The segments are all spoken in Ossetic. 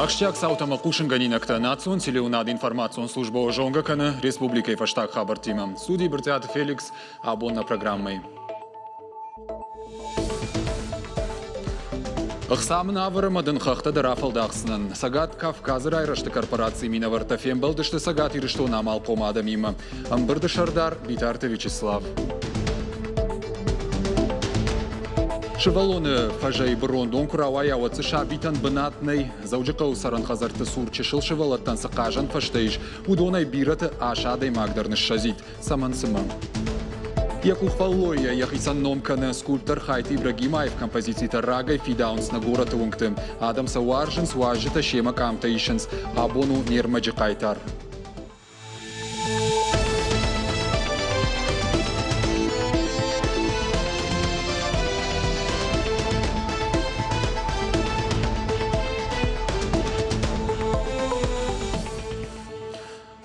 Ахсджиаг цаутӕ ӕмӕ хъусынгӕнинӕгтӕ национ телеуынады информацион службӕ зонгӕ кӕны республикӕйы фӕстаг хабӕрттимӕ. Студийы Брытъиаты Феликс абон нӕ программӕйы. Ӕхца мын ӕвӕр ӕмӕ дын хӕхтӕ дӕр афӕлдахдзынӕн. Цӕгат Кавказы райрӕзты корпорацийы минӕвӕрттӕ фембӕлдысты Цӕгат Ирыстоны амалхъом адӕмимӕ. Ӕмбырды сӕрдар Битарты Вячеслав. Сывӕллоны фӕзӕй бырондон куы рауайа, уӕд дзы сабитӕн бынат нӕй. Дзӕуджыхъӕуы цӕрӕн хӕдзӕртты цур чысыл сывӕллӕттӕн цы хъазӕн фӕзтӕ ис, уыдонӕй бирӕты ас адӕймаг дӕр ныссӕдзид. Цӕмӕн цымӕ? Йӕ къухфӕллойӕ йӕхицӕн ном кӕны скульптор Хайты Ибрагимаев композицитӕ рагӕй фидауынц нӕ горӕты уынгты. Адӕм сӕ уарзынц, уазджытӕ семӕ къамтӕ исынц. Абон у не рмӕджы хъайтар.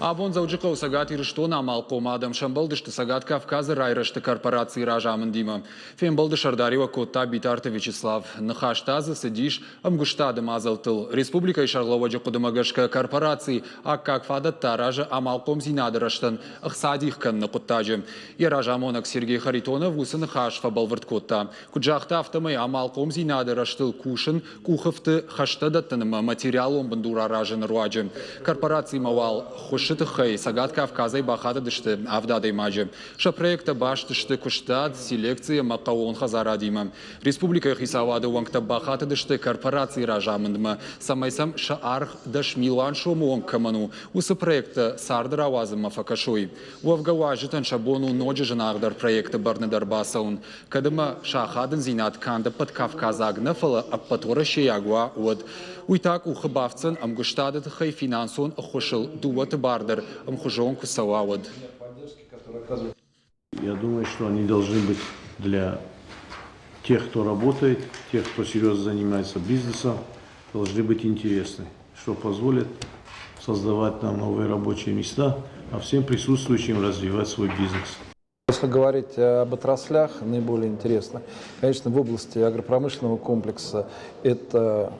Абон Дзӕуджыхъӕуы Цӕгат Ирыстоны амалхъом адӕм сӕмбӕлдысты Цӕгат Кавказы райрӕзты корпорацийы разамындимӕ. Фембӕлды сӕрдариуӕг кодта Битарты Вячеслав. Ныхӕстӕ дзы цыдис ӕмгуыстады мадзӕлттыл. Республикӕйы сӕргълӕууӕджы хъуыдымӕ гӕсгӕ корпораци аккаг фадӕттӕ аразы амалхъомдзинады рӕзтӕн ӕхца дих кӕныны хъуыддаджы. Йӕ разамонӕг Сергей Харитонов уыцы ныхас фӕбӕлвырд кодта. Куыд загъта, афтӕмӕй амалхъомдзинады рӕзтыл кусын къухыфты хӕстӕ дӕттын ӕмӕ материалон бындур аразыны руаджы. Корпорацимӕ уал ххуысы тыххӕй Цӕгат Кавказӕй бахатыдысты авд адӕймаджы. Сӕ проекттӕ баст сты куыстад, селекци ӕмӕ хъӕууон хӕдзарадимӕ. Республикӕйы хицауады уӕнгтӕ бахатыдысты корпорацийы разамындмӕ, цӕмӕй сӕм сӕ аргъ 10 милуан сомы онг кӕмӕн у, уыцы проекттӕ царды рауадзынмӕ фӕкӕсой. Уӕвгӕ уазджытӕн сӕ бон у ноджы зынаргъдӕр проекты бӕрны дӕр бацӕуын. Кӕд ӕмӕ сӕ ахадындзинад канд ӕппӕт кавказаг нӕ, фӕлӕ ӕппӕтуӕрӕсейаг уа, уӕд уый та къухы бафтдзӕн ӕмгуыстады тыххӕй финансон ӕххуысыл дыууӕты бар дӕр ӕмхуызон куы цӕуа, уӕд. Я думаю, что они должны быть для тех, кто работает, тех, кто серьезно занимается бизнесом, должны быть интересны, что позволит создавать нам новые рабочие места, а всем присутствующим развивать свой бизнес. Если говорить об отраслях, наиболее интересно, конечно, в области агропромышленного комплекса это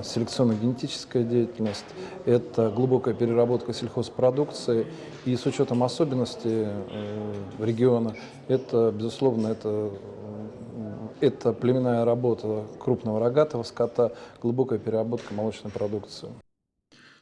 селекционно-генетическая деятельность, это глубокая переработка сельхозпродукции и с учетом особенностей региона, это, безусловно, это племенная работа крупного рогатого скота, глубокая переработка молочной продукции.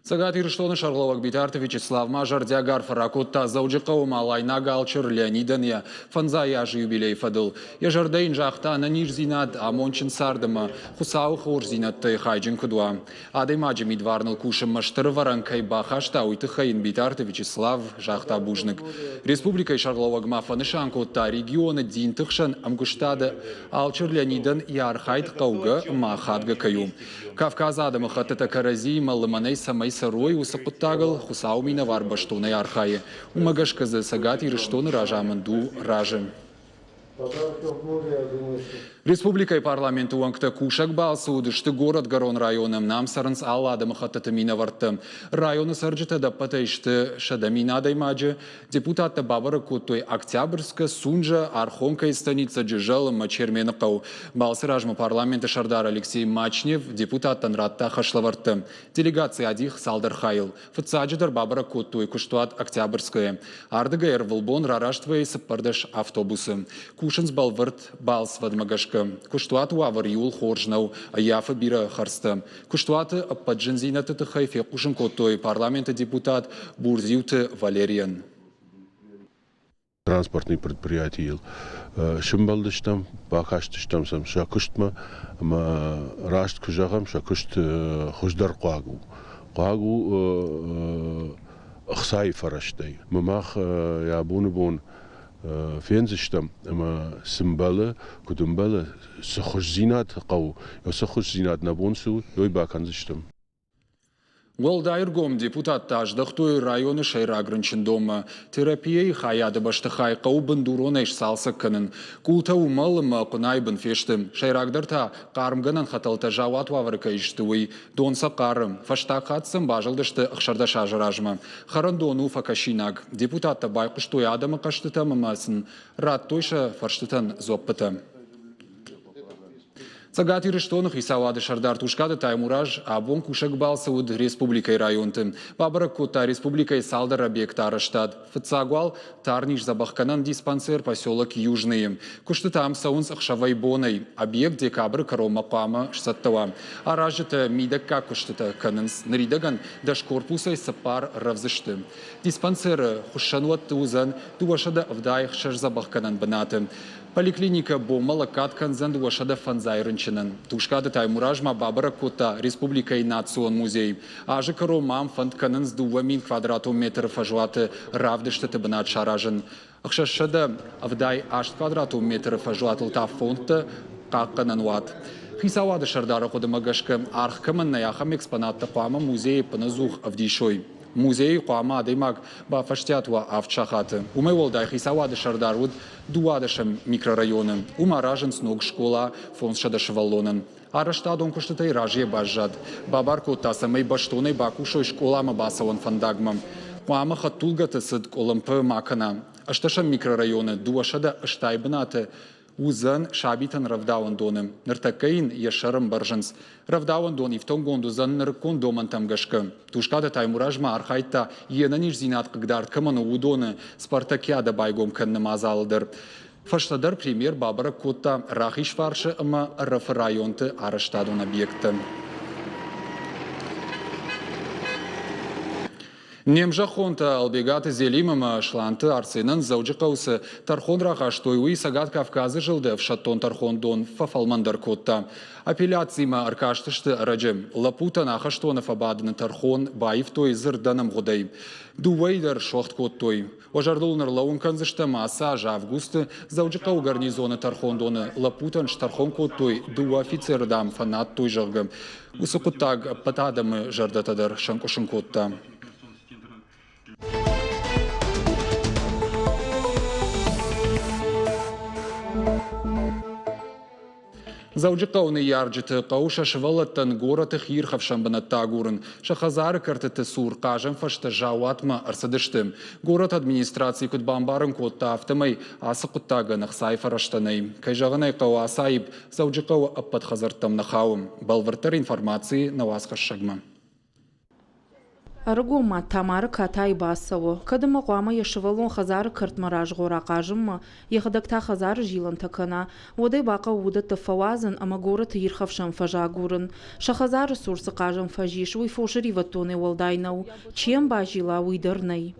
Цӕгат Ирыстоны сӕргълӕууӕг Битарты Вячеслав ма зӕрдиаг арфӕ ракодта Дзӕуджыхъӕуы Малайнаг алчыр Леонидӕн йӕ фӕндзай азы юбилейы фӕдыл. Йӕ зӕрдӕ йын загъта ӕнӕниздзинад, амондджын цард ӕмӕ Хуыцауы хорздзинӕдтӕй хайджын куыд уа. Адӕймаджы мидварныл кусынмӕ стыр ӕвӕрӕн кӕй бахаста, уый тыххӕй йын Битарты Вячеслав загъта бузныг. Республикӕйы сӕргълӕууӕг ма фӕнысан кодта, регионы динты хсӕн ӕмгуыстады алчыр Леонидӕн йӕ архайд хъӕугӕ ӕмӕ ахадгӕ кӕй у. Кавказы адӕмыхӕттытӕ кӕрӕдзиимӕ лымӕнӕй цӕмӕй цӕрой, уыцы хъуыддагыл Хуыцауы минӕвар бӕстонӕй архайы. Уымӕ гӕсгӕ дзы Цӕгат Ирыстоны разамынд у разы. Республикӕйы парламенты уӕнгтӕ кусӕг балцы уыдысты горӕтгӕрон районы. Нам цӕрынц алы адӕмыхӕттыты минӕвӕрттӕ. Районы цӕрджытӕ ӕдӕппӕтӕй сты 100 000 адӕймаджы. Депутаттӕ бабӕрӕг кодтой Октябрьскы, Сунжа, Архонкӕйы станицӕ, Джызӕл ӕмӕ Чермены хъӕу. Балцы размӕ парламенты сӕрдар Алексей Мачнев депутаттӕн радта хӕслӕвӕрдтӕ. Делегаци адих цалдӕр хайыл. Фыццаджыдӕр бабӕрӕг кодтой куыстуат Октябрьское. Ардыгӕй ӕрвылбон рараст вӕййы 14 автобусы. Кусынц бӕлвырд балцвӕдмӕ гӕсгӕ. Куыстуаты уавӕр иуыл хорз нӕу, ӕййафы бирӕ хӕрдзтӕ. Куыстуаты ӕппӕт зындзинӕдты тыххӕй фехъусын кодтой парламенты депутат Бурдзиуты Валерийӕн. Транспортный предприятийыл сымбӕлдыстӕм, бакастыстӕм сӕм сӕ куыстмӕ ӕмӕ раст куы зӕгъӕм, сӕ куыст хуыздӕр хъуаг у. Хъуаг у ӕхцайы фӕрӕзтӕй. Мах йӕ абоны бон фендзыстӕм ӕмӕ цы мбӕлы, куыд ӕмбӕлы, цы хуыздзинад хъӕуы, цы хуыздзинад нӕ бон цы у, уый бакӕндзыстӕм. Уӕлдай ӕргом депутаттӕ аздӕхтой районы сӕйраг рынчындонмӕ. Терапияйы хайады бӕстыхай хъӕуы бындуронӕй сцалцӕг кӕнын. Къултӕ уымӕл ӕмӕ хъуынайы бын фесты. Сӕйрагдӕр та хъармгӕнӕн хӕтӕлтӕ заууат уавӕры кӕй сты, уый. Дон сӕ хъары. Фӕстаг хатт сӕм базылдысты 16 азы размӕ. Хӕрӕндон у фӕкӕсинаг. Депутаттӕ байхъуыстой адӕмы хъӕстытӕм ӕмӕ сын радтой сӕ фӕрстытӕн дзуӕппытӕ. Цӕгат Ирыстоны хицауады сӕрдар Тускъаты Таймураз абон кусӕг балцы уыд республикӕйы районты. Бабӕрӕг кодта республикӕйы цалдӕр объекты арӕзтад. Фыццаг уал тарниз дзӕбӕхгӕнӕн диспансер поселок Южныйы. Куыстытӕ ам цӕуынц ӕхсӕвӕй-бонӕй. Объект декабры кӕронмӕ хъуамӕ сцӕттӕ уа. Аразджытӕ мидӕггаг куыстытӕ кӕнынц. Ныридӕгӕн дӕс корпусӕй цыппар рӕвдз сты. Диспансеры хуыссӕнуӕтты уыдзӕн 276 дзӕбӕхгӕнӕн бынаты. Поликлиникӕ бонмӕ лӕггад кӕндзӕн 205 рынчынӕн. Тускъаты Таймураз ма бабӕрӕг кодта республикӕйы национ музей. Азы кӕрон ма ам фӕнд кӕнынц 2000 квадратон метры фӕзуаты равдыстыты бынат саразын. 678 квадратон метры фӕзуатыл та фондтӕ хъахъхъӕнӕн уат. Хицауады сӕрдары хъуыдымӕ гӕсгӕ, аргъ кӕмӕн нӕй, ахӕм экспонаттӕ хъуамӕ музейы ӕппынӕдзух ӕвдисой. Музейы хъуамӕ адӕймаг бафӕстиат уа авд сахаты. Уымӕй уӕлдай хицауады сӕрдар уыд дыууадӕсӕм микрорайоны. Уым аразынц ног скъола 500 сывӕллонӕн. Арӕзтадон куыстытӕй разыйӕ баззад. Бабар кодта, цӕмӕй бӕстонӕй бакусой скъоламӕ бацӕуӕн фӕндагмӕ. Хъуамӕ хӕдтулгӕты цыд къуылымпы ма кӕна. Ӕстӕсӕм микрорайоны 280 бынаты уыдзӕн сабитӕн рӕвдауӕндоны. Ныртӕккӕ йын йӕ сӕр ӕмбӕрзынц. Рӕвдауӕндон ифтонггонд уыдзӕн нырыккон домӕнтӕм гӕсгӕ. Тускъаты Таймураз ма архайдта, йе нӕниздзинад хъыгдард кӕмӕн у, уыдоны спартакиадӕ байгом кӕныны мадзалы дӕр. Фӕстӕдӕр премьер бабӕрӕг кодта Рахизфарсы ӕмӕ Ӕрӕфы районты арӕзтадон объекттӕ. Не мзӕххонтӕ Ӕлбегаты Зелим ӕмӕ Сланты Арсенӕн Дзӕуджыхъӕуы цы тӕрхон рахастой, уый Цӕгат Кавказы зылды ӕфсӕддон тӕрхондон фӕфӕлмӕндӕр кодта. Апелляцимӕ ӕркастысты ӕрӕджы. Лӕппутӕн ахӕстоны фӕбадыны тӕрхон баивтой дзырдӕн ӕмгъуыдӕй. Дыууӕйы дӕр суӕгъд кодтой. Уӕ зӕрдыл ныр лӕууын кӕндзыстӕм, ацы аз августы Дзӕуджыхъӕуы гарнизоны тӕрхондоны лӕппутӕн стӕрхон кодтой, дыууӕ офицеры, дам, фӕнадтой, зӕгъгӕ. Уыцы хъуыддаг ӕппӕт адӕмы зӕрдӕтӕ дӕр сӕнкъуысын кодта. Дзӕуджыхъӕуы ныййарджыты хъӕуы сӕ сывӕллӕттӕн горӕты хиирхӕфсӕн бынӕттӕ агурын. Сӕ хӕдзары кӕртыты цур хъазӕн фӕзтӕ заууатмӕ ӕрцыдысты. Горӕты администраци куыд бамбарын кодта, афтӕмӕй ацы хъуыддагӕн ӕхцайы фӕрӕзтӕ нӕй. Кӕй зӕгъын ӕй хъӕуы, ацы аипп Дзӕуджыхъӕуы ӕппӕт хӕдзӕрттӕм нӕ хауы. Бӕлвырддӕр информаци нӕ уацхӕссӕгмӕ. Ӕрыгон мад Тамары катайы бацӕуы, кӕд ӕмӕ хъуамӕ йӕ сывӕллон хӕдзары кӕртмӕ разгъора хъазынмӕ, йӕхӕдӕг та хӕдзары зилӕнтӕ кӕна, уӕд ӕй бахъӕуы уыдӕттӕ фӕуадзын ӕмӕ горӕты ирхӕфсӕн фӕз агурын. Сӕ хӕдзары цур цы хъазӕн фӕз ис, уый фосы ривӕддонӕй уӕлдай нӕу. Чи йӕм базила, уый дӕр нӕй.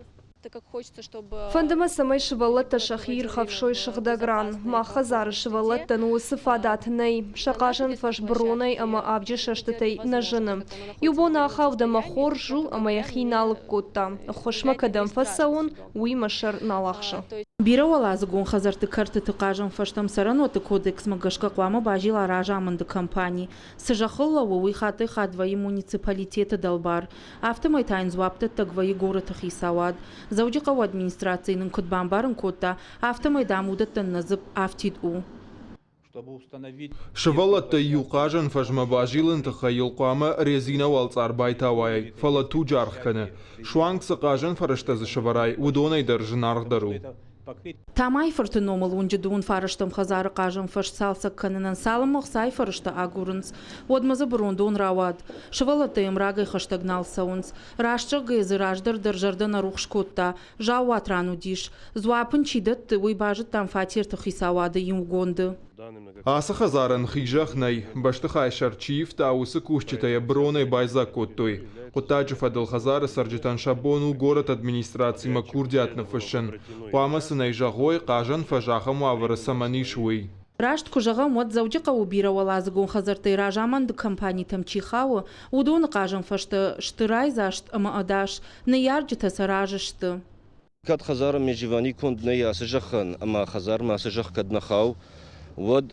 Фӕнды мӕ, цӕмӕй сывӕллӕттӕ сӕхи ирхӕфсой сыгъдӕг ран. Мах хӕдзары сывӕллӕттӕн уыцы фадат нӕй. Сӕ хъазӕн фӕз быронӕй ӕмӕ авджы сӕстытӕй нӕ зыны. Иу бон ахауд ӕмӕ хорз у, ӕмӕ йӕхи нал кодта. Ӕххуысмӕ кӕдӕм фӕцӕуон, уый мӕ сӕр нал ахсы. Бирӕуӕладзыгон хӕдзӕртты кӕртыты хъазӕн фӕзтӕм цӕрӕнуӕтты кодексмӕ гӕсгӕ хъуамӕ базила разамынды компани. Цы зӕххыл лӕууы, уый хаттӕй-хатт вӕййы муниципалитеты дӕлбар. Афтӕмӕй та йын дзуапдӕттӕг вӕййы горӕты хицауад. Дзӕуджыхъӕуы администрацийы нын куыд бамбарын кодта, афтӕмӕй, дам, уыдӕттӕн нӕ дзыпп афтид у. Сывӕллӕттӕй иу хъазӕн фӕзмӕ базилыны тыххӕй йыл хъуамӕ резинӕ уӕлцъар байтауай, фӕлӕ туджы аргъ кӕны. Суанг цы хъазӕн фӕрӕзтӕ дзы сӕвӕрай, уыдонӕй дӕр зынаргъдӕр у. Тамайы-фырты номыл уынджы дыууын фарӕстӕм хӕдзары хъазӕн фӕз цалцӕг кӕнынӕн цалынмӕ ӕхцайы фӕрӕзтӕ агурынц, уӕдмӕ дзы бырондон рауад. Сывӕллӕттӕ йӕм рагӕй хӕстӕг нал цӕуынц. Раст зӕгъгӕйӕ дзы раздӕр дӕр зӕрдӕ нӕ рухс кодта, заууат ран уыдис. Дзуапп ын чи дӕтты, уый базыдтам фатерты хицауады иугонды. Ацы хӕдзарӕн хизӕх нӕй. Бӕстыхайы сӕр чи ивта, уыцы кусджытӕ йӕ быронӕй байдзаг кодтой. Хъуыддаджы фӕдыл хӕдзары цӕрджытӕн сӕ бон у горӕты администрацимӕ курдиат ныффыссын. Хъуамӕ сын ӕй зӕгъой, хъазӕн фӕз ахӕм уавӕры цӕмӕн ис, уый. Раст куы зӕгъӕм, уӕд Дзӕуджыхъӕуы бирӕуӕладзыгон хӕдзӕрттӕй разамонды компанитӕм чи хауы, уыдоны хъазӕн фӕзтӕ сты райдзаст ӕмӕ ӕдас, ныййарджытӕ сӕ разы сты. Кӕд хӕдзары меживани конд нӕй ацы зӕххӕн ӕмӕ хӕдзармӕ ацы зӕхх кӕд нӕ хауы, уӕд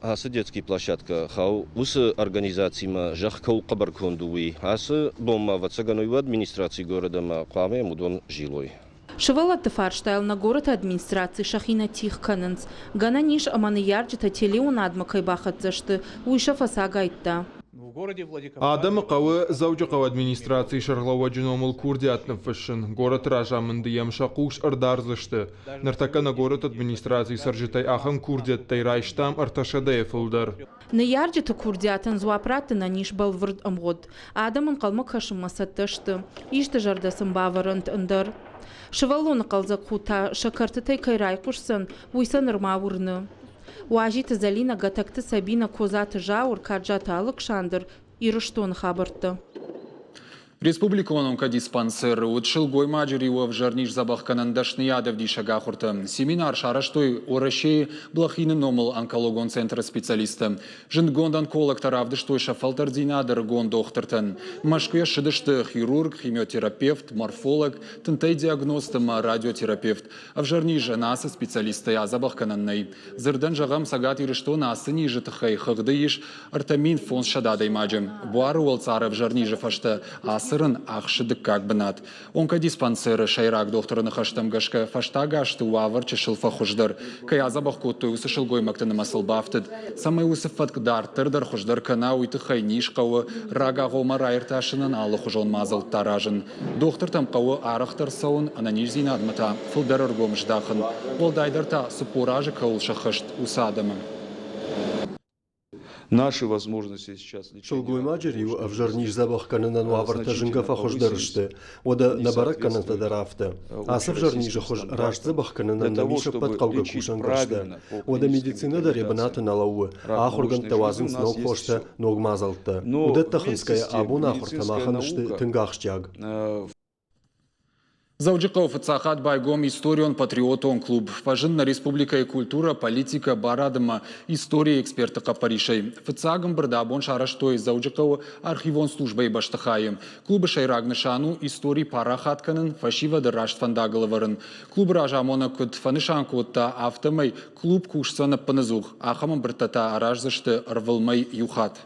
ацы детский площадкӕ хауы уыцы организацимӕ, зӕхх кӕуыл хъӕбӕр конд у, уый. Ацы бонмӕ, ӕвӕццӕгӕн, уый у администрацийы город ӕмӕ хъуамӕ йӕм уыдон зилой. Сывӕллӕтты фарстайыл нӕ горӕты администраци сӕхи нӕ тигъ кӕнынц. Гӕнӕн ис, ӕмӕ ныййарджытӕ телеуынадмӕ кӕй бахӕццӕ сты, уый сӕ фӕцагайдта. Адӕмы хъӕуы Дзӕуджыхъӕуы администрацийы сӕргълӕууӕджы номыл курдиат ныффыссын. Горӕты разамынды йӕм сӕ хъус ӕрдардзысты. Ныртӕккӕ нӕ горӕты администрацийы цӕрджытӕй ахӕм курдиӕттӕй райстам 300-йӕ фылдӕр. Ныййарджыты курдиатӕн дзуапп раттынӕн ис бӕлвырд ӕмгъуыд. Адӕм ӕнхъӕлмӕ кӕсынмӕ цӕттӕ сты. Исты зӕрдӕ сын бавӕрӕнт ӕндӕр. Сывӕллоны хъӕлдзӕг худт та сӕ кӕртытӕй кӕй райхъуысдзӕн, уый сӕ нырма уырны. Уазиты Зӕлинӕ, Гӕтӕгты Сабинӕ, Козаты Зауыр, Каджаты Алыксандр, Ирыстоны хабӕрттӕ. Республикон онкодиспансеры уыд сылгоймаджы риуы ӕвзӕр низ дзӕбӕхгӕнӕн дӕсныйадӕвдисӕг ахуыртӕ. Семинар сарӕзтой Уӕрӕсейы Блохины номыл онкологон центры специалисттӕ. Зындгонд онкологтӕ равдыстой сӕ фӕлтӕрддзинад ӕрыгон дохтыртӕн. Мӕскуыйӕ ссыдысты хирург, химиотерапевт, морфолог, тынтӕй диагност ӕмӕ радиотерапевт. Ӕвзӕр низӕн ацы специалисттӕй адзӕбӕх кӕнӕн нӕй. Дзырдӕн зӕгъӕм, Цӕгат Ирыстоны ацы низы тыххӕй хыгъды ис 3500 адӕймаджы. Буары уӕлцъар ӕвзӕр низы фӕстӕ ацы рын ахсы дыккаг бынат. Онкодиспансеры сӕйраг дохтыры ныхӕстӕм гӕсгӕ, фӕстаг азты уавӕр чысыл фӕхуыздӕр. Кӕй адзӕбӕх кодтой, уыцы сылгоймӕгты нымӕцыл бафтыд. Цӕмӕй уыцы фӕтк дарддӕр дӕр хуыздӕр кӕна, уый тыххӕй низ хъӕуы рагагъоммӕ раиртасынӕн алыхуызон мадзӕлттӕ аразын. Дохтыртӕм хъӕуы арӕхдӕр цӕуын, ӕнӕниздзинадмӕ та фылдӕр ӕргом здахын. Уӕлдайдӕр та 40 азы кӕуыл сӕххӕст, уыцы адӕмы. Наши возможности сейчас Сылгоймаджы риуы ӕвзӕр низ дзӕбӕх кӕнынӕн уавӕртӕ зынгӕ фӕхуыздӕр сты. Уӕдӕ нӕ бӕрӕггӕнӕнтӕ дӕр афтӕ. Ацы ӕвзӕр низы хуыз раст дзӕбӕх кӕнынӕн нӕм ис ӕппӕт хъӕугӕ кусӕнгӕрзтӕ. Уӕдӕ медицинӕ дӕр йӕ бынаты нӕ лӕууы. Ахуыргӕндтӕ уадзынц ног хостӕ, ног мадзӕлттӕ. Уыдӕттӕ хынцгӕйӕ абон ахуыртӕ махӕн сты тынг ахсджиаг. Дзӕуджыхъӕуы фыццаг хатт байгом историон-патриотон клуб. Фӕзынд нӕ республикӕйы культурӕ, политикӕ, барад ӕмӕ историйы эксперты хъӕппӕрисӕй. Фыццаг ӕмбырд абон сарӕзтой Дзӕуджыхъӕуы архивон службӕйы бӕстыхайы. Клубы сӕйраг нысан у истори парахат кӕнын, фӕсивӕды раст фӕндагыл ӕвӕрын. Клубы разамонӕг куыд фӕнысан кодта, афтӕмӕй клуб кусдзӕн ӕппынӕдзух. Ахӕм ӕмбырдтӕ та араздзысты ӕрвылмӕй иу хатт.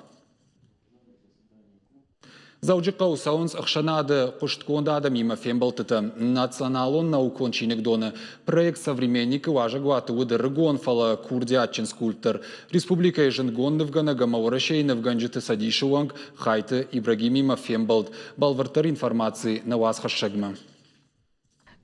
Дзӕуджыхъӕуы цӕуынц ӕхсӕнады хъуыстгонд адӕмимӕ фембӕлдтытӕ. Националон наукон чиныгдоны проект «Современник»-ы уазӕгуаты уыд ӕрыгон, фӕлӕ курдиатджын скульптор, республикӕйы зындгонд нывгӕнӕг ӕмӕ Уӕрӕсейы нывгӕнджыты цӕдисы уӕнг Хайты Ибрагимимӕ фембӕлд. Бӕлвырддӕр информаци нӕ уацхӕссӕгмӕ.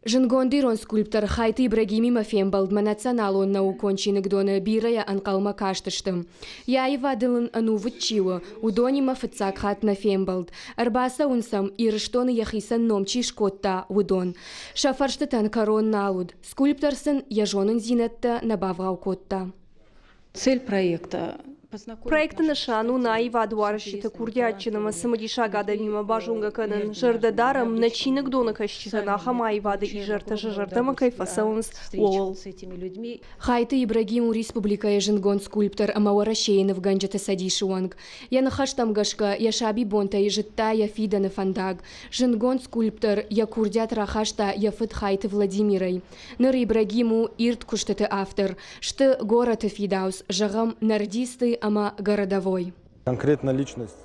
Зындгонд ирон скульптор Хайты Ибрагимимӕ фембӕлдмӕ Националон наукон чиныгдоны бирӕйӕ ӕнхъӕлмӕ кастысты. Йӕ аивадыл ын ӕнувыд чи у, уыдонимӕ фыццаг хатт нӕ фембӕлд. Ӕрбацӕуынц ӕм, Ирыстоны йӕхицӕн ном чи скодта, уыдон. Сӕ фӕрстытӕн кӕрон нал уыд. Скульптор сын йӕ зонындзинӕдтӕ нӕ бавгъау кодта. Цель проекта. Проекты нысан у нӕ аивадуарзджыты курдиатджын ӕмӕ цымыдисаг адӕмимӕ базонгӕ кӕнын. Зӕрдӕ дарӕм, нӕ чиныгдоны кӕсджытӕн ахӕм аивады изӕртӕ сӕ зӕрдӕмӕ кӕй фӕцӕуынц, ууыл. Хайты Ибрагим у республикӕйы зындгонд скульптор ӕмӕ Уӕрӕсейы нывгӕнджыты цӕдисы уӕнг. Йӕ ныхӕстӕм гӕсгӕ, йӕ сабибонтӕй зыдта йӕ фидӕны фӕндаг. Зындгонд скульптор йӕ курдиат рахаста йӕ фыд Хайты Владимирӕй. Ныр Ибрагим у ирд куыстыты автор. Сты горӕты фидауц, зӕгъӕм, Нордисты ӕмӕ Городовой. Конкретно личность.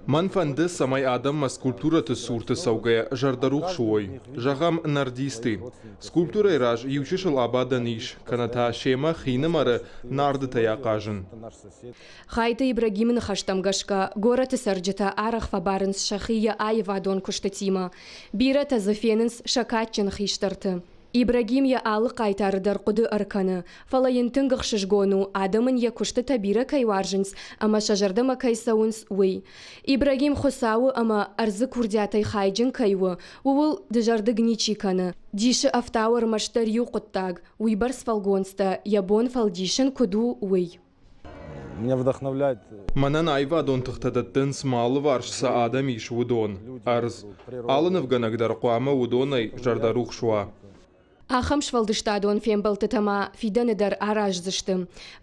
Мӕн фӕнды, цӕмӕй адӕммӕ скульптурӕты цурты цӕугӕйӕ зӕрдӕрухс уой. Зӕгъӕм, Нордисты. Скульптурӕйы раз иучысыл абадӕн ис, кӕнӕ та семӕ хинымӕры нардытӕй ахъазын. Хайты Ибрагимы ныхӕстӕм гӕсгӕ, горӕты цӕрджытӕ арӕх фӕбарынц сӕхи йӕ аивадон куыстытимӕ. Бирӕтӕ дзы фенынц сӕ кадджын хистӕрты. Ибрагим йӕ алы хъайтары дӕр хъуыды ӕркӕны, фӕлӕ йын тынг ӕхсызгон у, адӕм ын йӕ куыстытӕ бирӕ кӕй уарзынц ӕмӕ сӕ зӕрдӕмӕ кӕй цӕуынц, уый. Ибрагим Хуыцауы ӕмӕ ӕрдзы курдиатӕй хайджын кӕй у, ууыл дызӕрдыг ничи кӕны. Дисы ӕфтауы ӕрмӕстдӕр иу хъуыддаг, уыйбӕрц фӕлгонцтӕ йӕ бон фӕлдисын куыд у, уый. Меня вдохновляет. Мӕнӕн аивадон тыхтӕ дӕттынц, мӕ алыварс цы адӕм ис, уыдон, ӕрдз. Алы нывгӕнӕг дӕр хъуамӕ уыдонӕй зӕрдӕрухс уа. Ахӕм сфӕлдыстадон фембӕлдтытӕ ма фидӕны дӕр араздзысты.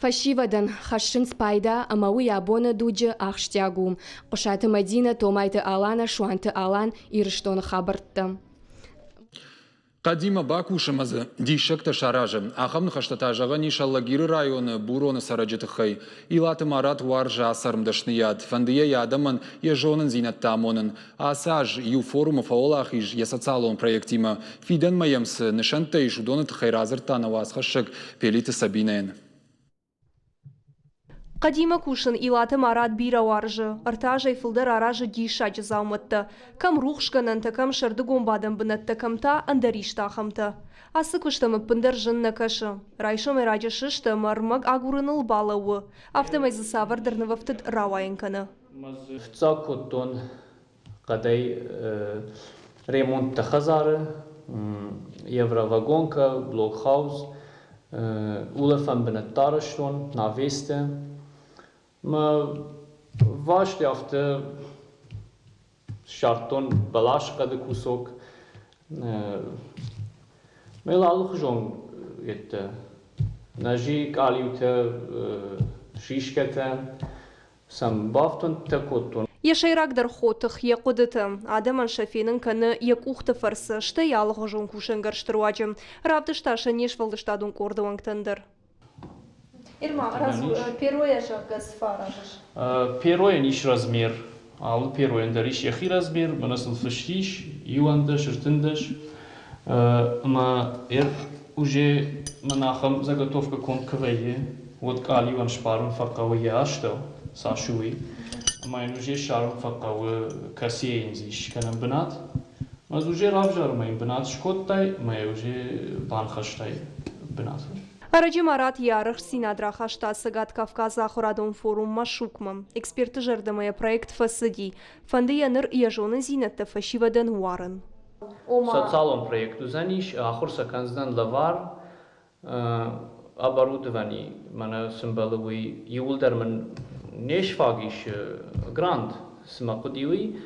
Фӕсивӕдӕн хӕссынц пайда ӕмӕ уый абоны дуджы ахсджиаг у. Хъуысаты Мӕдинӕ, Томайты Аланӕ, Суанты Алан, Ирыстоны хабӕрттӕ. Хъӕдимӕ бакус ӕмӕ дзы диссӕгтӕ саразы. Ахӕм ныхӕстӕ та зӕгъӕн ис Алагиры районы Буроны цӕрӕджы тыххӕй. Илаты Марат уарзы ацӕрмдӕсныйад, фӕнды йӕ йӕ адӕмӕн йӕ зонындзинӕдтӕ амонын. Ацы аз иу форумы фӕуӕлахиз йӕ социалон проектимӕ. Фидӕнмӕ йӕм цы нысӕнттӕ ис, уыдоны тыххӕй радзырдта нӕ уацхӕссӕг Пелиты Сабинӕйӕн. Хъӕдимӕ кусын Илаты Марат бирӕ уарзы. Ӕртӕ азӕй фылдӕр аразы диссаджы дзаумӕттӕ. Кӕм рухсгӕнӕнтӕ, кӕм сӕрдыгон бадӕн бынӕттӕ, кӕм та ӕндӕр исты ахӕмтӕ. Ацы куыст ӕм ӕппындӕр зын нӕ кӕсы. Райсомӕй раджы сысты ӕмӕ ӕрмӕг агурыныл балӕууы. Афтӕмӕй дзы цавӕрдӕр нывӕфтыд рауайын кӕны. Фыццаг кодтон хъӕдӕй ремонттӕ хӕдзары, евровагонкӕ, блокхаус, улӕфӕн бынӕттӕ арӕзтон, навестӕ. Мӕ васти афтӕ ссардтон бӕлас хъӕды кусок. Мӕ алыхуызон йедтӕ, нӕзы къалиутӕ, сискӕтӕ сӕм бафтӕнттӕ кодтон. Йӕ сӕйрагдӕр хотых йӕ хъуыдыты. Адӕмӕн сӕ фенын кӕны йӕ къухты фӕрцы, стӕй алыгъуызон кусӕнгӕрзты руаджы. Равдыста сӕ не сфӕлдыстадон къорды уӕнгтӕн дӕр. Ирма, перойӕ зӕгъгӕ цы фӕаразыс? Перойӕн ис размер. Алы перойӕн дӕр ис йӕхи размер, мӕнӕ сыл фыст ис, 11, 13. Ӕмӕ уже мӕн ахӕм заготовкӕ конд куы вӕййы, уӕд къалиуӕн сбарын фӕхъӕуы йӕ астӕу, цас у уый. Ӕмӕ йын уже ссарын фӕхъӕуы, кӕцыйӕ йын дзы ис скӕнӕн бынат. Ӕз уже равзар ӕмӕ йын бынат скодтай ӕмӕ йӕ уже банхӕстай бынаты. Ӕрӕджы Марат йӕ арӕхстдзинад рахаста Цӕгат Кавказы ахуырадон форум Машукмӕ. Эксперты зӕрдӕмӕ йӕ проект фӕцыди. Фӕнды йӕ ныр йӕ зонындзинӕдтӕ фӕсивӕдӕн уарын. Социалон проект уыдзӕнис, ахуыр сӕ кӕндзынӕн лӕвар оборудовани, мӕнӕ цы мбӕлы, уый иууылдӕр мын не сфаг ис грант, цы мӕ хъуыди, уый,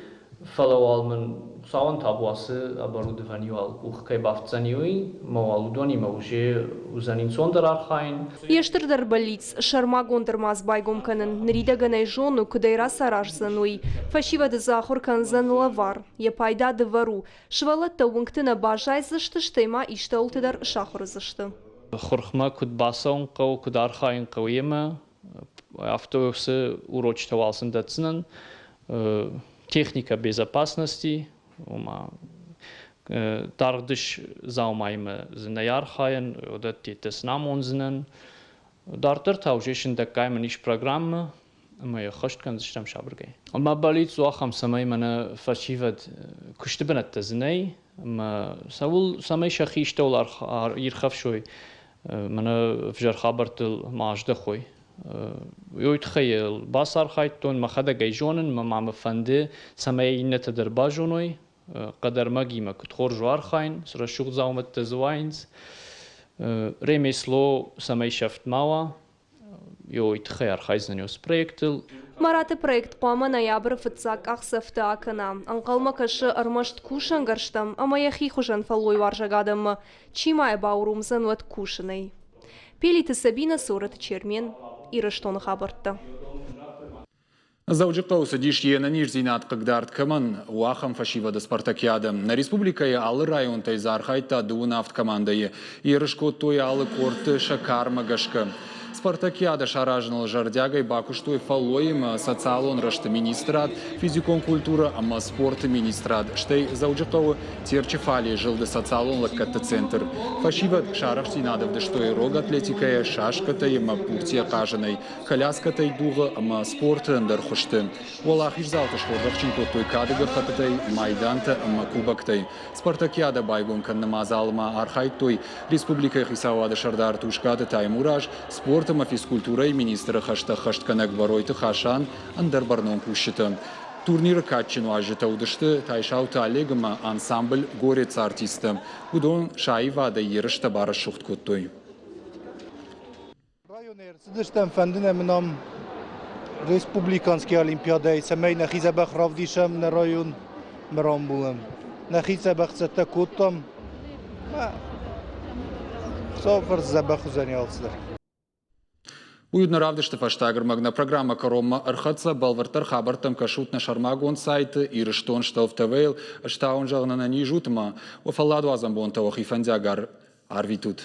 фӕлӕ уал мын Хуыцауӕн табу ацы оборудовани уал къух кӕй бафтдзӕни, уый, ӕмӕ уал уыдонимӕ уже уыдзӕн ӕнцондӕр архайын. Йе стырдӕр бӕллиц сӕрмагонд ӕрмадз байгом кӕнын. Ныридӕгӕн ӕй зоны, куыд ӕй рацараздзӕн, уый. Фӕсивӕды дзы ахуыр кӕндзӕн лӕвар. Йӕ пайда дывӕр у. Сывӕллӕттӕ уынгты нӕ баззайдзысты, стӕй ма истӕуылты дӕр сахуыр уыдзысты. Хурхмӕ куыд бацӕуын хъӕуы, куыд архайын хъӕуы йемӕ, афтӕ уыцы урочытӕ уал сын дӕтдзынӕн. Техника безопасности, ома даргъдыс дзаумаимӕ дзы нӕй архайӕн, уыдӕттӕ сын амондзынӕн. Дарддӕр та уже сындӕггай мын ис программӕ, ӕмӕ йӕ ӕххӕст кӕндзыстӕм сабыргай. Мӕ бӕллиц у ахӕм, цӕмӕй мӕнӕ фӕсивӕд куысты бынӕттӕ дзы нӕй, ӕмӕ цӕуыл, цӕмӕй сӕхи истӕуыл ирхӕфсой, мӕнӕ ӕвзӕр хабӕрттыл ма аздӕхой. Уый тыххӕй йыл бацархайдтон, мӕхӕдӕг ӕй зонын, мӕ ма мӕ фӕнды, цӕмӕй иннӕтӕ дӕр базоной, хъӕдӕрмӕгимӕ куыд хорз у архайын, цы рӕсугъд дзаумӕттӕ дзы уайынц. Ремесло цӕмӕй сӕфт ма уа, уый тыххӕй архайдзӕн уыцы проектыл. Мараты проект хъуамӕ ноябры фыццаг къахдзӕфтӕ акӕна. Ӕнхъӕлмӕ кӕсы ӕрмӕст кусӕнгӕрзтӕм ӕмӕ йӕхи хуызӕн фӕллойуарзаг адӕммӕ. Чи ма йӕ бауромдзӕн уӕд кусынӕй? Пелиты Сабинӕ, Цорӕты Чермен, Ирыстоны хабӕрттӕ. Дзӕуджыхъӕуы цыдис йе нӕниздзинад хъыгдард кӕмӕн, у ахӕм фӕсивӕды спартакиадӕ. Нӕ республикӕйы алы районтӕй дзы архайдта дыууын авд командӕйы. Ерыс кодтой алы къордты сӕ кармӕ гӕсгӕ. Спартакиадӕ саразыныл зӕрдиагӕй бакуыстой фӕллойы ӕмӕ социалон рӕзты министрад, физикон культурӕ ӕмӕ спорты министрад, стӕй Дзӕуджыхъӕуы Терчы фале зылды социалон лӕггӕдты центр. Фӕсивӕд сӕ арӕхстдзинад ӕвдыстой рог атлетикӕйӕ, шашкӕтӕй ӕмӕ пуртийӕ хъазынӕй. Коляскӕтӕй дугъы ӕмӕ спорты ӕндӕр хуызты. Уӕлахиздзауты схорзӕхджын кодтой кады гӕххӕттытӕй, майдантӕ ӕмӕ кубоктӕй. Спартакиадӕ байгом кӕныны мадзалы ма архайдтой республикӕйы хицауады сӕрдар Тускъаты Таймураз, спорт ӕмӕ физкультурӕйы министры хӕстӕ ӕххӕстгӕнӕг Бӕройты Хасан, ӕндӕр бӕрнон кусджытӕ. Турниры кадджын уазджытӕ уыдысты Тайсауты Олег ӕмӕ ансамбль «Горец» артисттӕ. Уыдон сӕ аивадӕй ерыстӕ барӕсугъд кодтой. Районы ӕрцыдыстӕм, фӕнды нӕ мын ам республиканский олимпиадӕйы, цӕмӕй нӕхи дзӕбӕх равдисӕм нӕ район мӕ рамбулӕм. Нӕхи дзӕбӕх цӕттӕ кодтам. Хуыцауы фӕрцы дзӕбӕх уыдзӕни алцыдӕр. Уый уыд нӕ равдысты фӕстаг ӕрмӕг. Нӕ программӕ кӕронмӕ ӕрхӕццӕ. Бӕлвырддӕр хабӕрттӕм кӕсут нӕ сӕрмагонд сайты Ирыстон Стӕлф ТВ-йыл. Ӕз та уын зӕгъын ӕнӕниз ут ӕмӕ уӕ фӕлладуадзӕн бонтӕ уӕхи фӕндиаг арвитут.